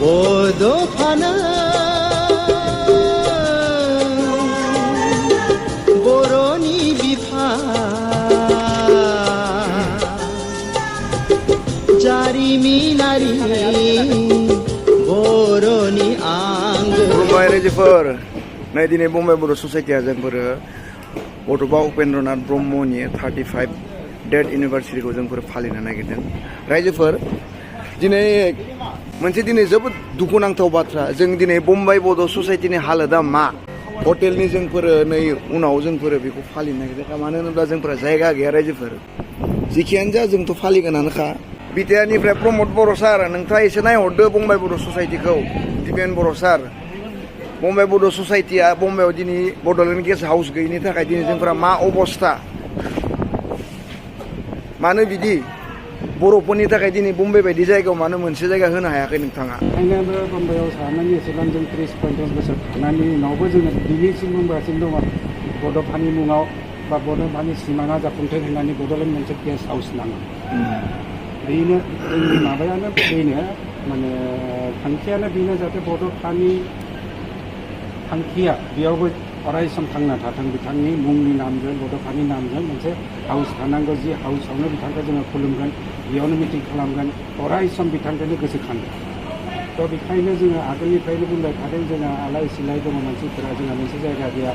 बड'फानो बर'नि बिफा जारिमिनारि बर'नि आंगो खुलुमबाय रायजोफोर नै दिनै बम्बाइ बर' ससाइटिया जोंफोर बड'फा उपेन्द्रनाथ ब्रह्मनि 35 डेथ एनिभार्सारिखौ जोंफोर फालिनो नागिरदों रायजोफोर दिनै मोनसे दिनै जोबोद दुखुनांथाव बाथ्रा जों दिनै बम्बाइ बड' ससाइटिनि हालोदा मा हटेलनि जोंफोर नै उनाव जोंफोर बेखौ फालिनो नागिरदों मानो होनोब्ला जोंफोरा जायगा गैया रायजोफोर जिखियानो जा जोंथ' फालिगोनानोखा बिटिआरनिफ्राय प्रमद बर' सार नोंथाङा एसे नायहरदो बम्बाइ बर' ससाइटिखौ दिपेन बर' सार बम्बाइ बड' ससाइटिया बम्बाइआव दिनै बड'लेण्ड गेस्ट हाउस गैयिनि थाखाय दिनै जोंफोरा मा अबस्था मानो बिदि बर'फोरनि थाखाय दिनै बम्बाइ बायदि जायगायाव मानो मोनसे जायगा होनो हायाखै नोंथाङा ओंखायनो बम्बाइआव थानानै एसेबां जों 30-50 बोसोर थानायनि उनावबो जोङो दिनैसिम बुंगासिनो दङ बड'फानि मुङाव बा बड'फानि सिमाङा जाफुंथों होननानै बड'लेण्ड मोनसे गेस्ट हाउस नाङो बेनो जोंनि माबायानो बेनो माने थांखियानो बेनो जाहाथे बड'फानि थांखिया बेयावबो अराय सम थांना थाथों बिथांनि मुंनि नामजों बड'फानि नामजों मोनसे हाउस थानांगौ जि हाउसआवनो बिथांखौ जोङो खुलुमगोन बेयावनो मिटिं खालामगोन अराय सम बिथांखौनो गोसोखांगोन थ' बेखायनो जोङो आगोलनिफ्रायनो बुंबाय थादों जोंहा आलाय सिलाय दङ मानसिफोरा जोंहा मोनसे जायगा गैया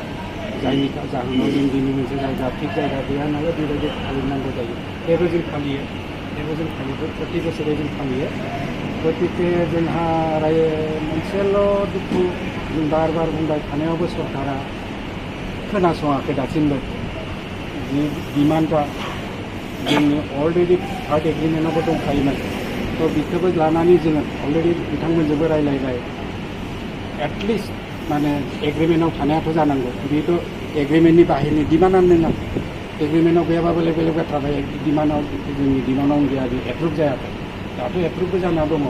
जायनि जाहोनाव जों दिनै मोनसे जायगा थिग जायगा गैया नालाय बेबायदि फालिनांगौ जायो बेबो जों फालियो प्रति बोसोरै जों फालियो गतिके जोंहा मोनसेल' दुखु जों बार बार बुंबाय थानायावबो सरकारा खोनासङाखै दासिमबो जि डिमान्डआ जोंनि अलरेडि थार्ड एग्रिमेन्टआवबो दंखायोमोन थ' बेखौबो लानानै जोङो अलरेडि बिथांमोनजोंबो रायज्लायबाय एटलिस्ट माने एग्रिमेन्टआव थानायाथ' जानांगौ बेथ' एग्रिमेन्टनि बाहेरनि डिमान्डआनो नङा एग्रिमेन्टआव गैयाबाबो बेलेग बाथ्रा डिमान्डआव जोंनि डिमान्डआवनो गैया बे एप्रुभ जायाखै दाथ' एप्रुभबो जाना दङ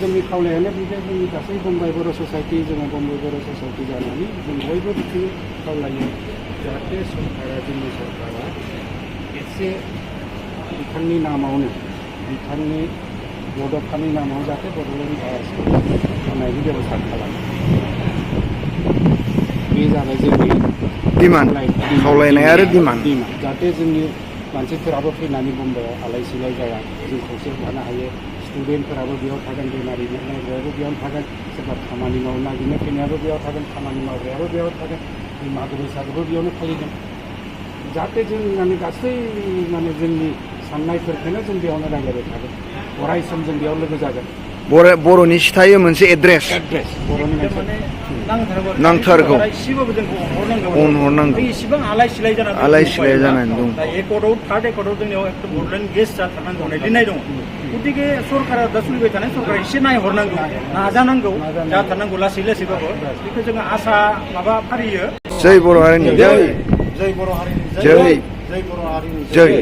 जोंनि खावलायानो बेनो जोंनि गासै बम्बाइ बर' ससाइटि जोङो बम्बाइ बर' ससाइटि जानानै जों बयबो बिथिं खावलायो जाहाथे जोंनि सरकारा एसे बिथांनि नामावनो बिथांनि बड'फानि नामाव जाहाथे बड'लेण्ड हाउस होनायनि बेब'स्था खालामो बे जाबाय जोंनि डिमान्ड खावलायनाय आरो डिमान्ड जाहाथे जोंनि मानसिफोराबो फैनानै बम्बाइआव आलाय सिलाय जाया जों खौसे थानो हायो स्टुडेन्टफोराबो बेयाव थागोन बेमारि नायग्रायाबो बेयाव थागोन सोरबा खामानि मावनो नागिरनो फैनायाबो बेयाव थागोन खामानि मावग्रायाबो बेयाव थागोन मागो बैसागोबो बेयावनो फालिगोन जाहाथे जों माने गासै माने जोंनि साननायफोरखौनो जों बेयावनो रायज्लायबाय थागोन अराय सम जों बेयाव लोगो जागोन बर'नि सिथायो मोनसे एड्रेस बर'नि नांथारगौ अनहरनांगौ इसिबां आलाय सिलाय जानानै दं एकर्डआव थार्ड एकर्डआव जोंनियाव एकदम बड'लेण्ड गेस्ट जाथारनांगौ होननाय लिरनाय दङ गतिके सरकारा दा सोलिबाय थानाय सरकारा एसे नायहरनांगौ नाजानांगौ जाथारनांगौ लासै लासैबाबो बेखौ जोङो आसा माबा फारियो जय बर' हारिनि जय जय बर' हारिनि जय जय बर' हारिनि जय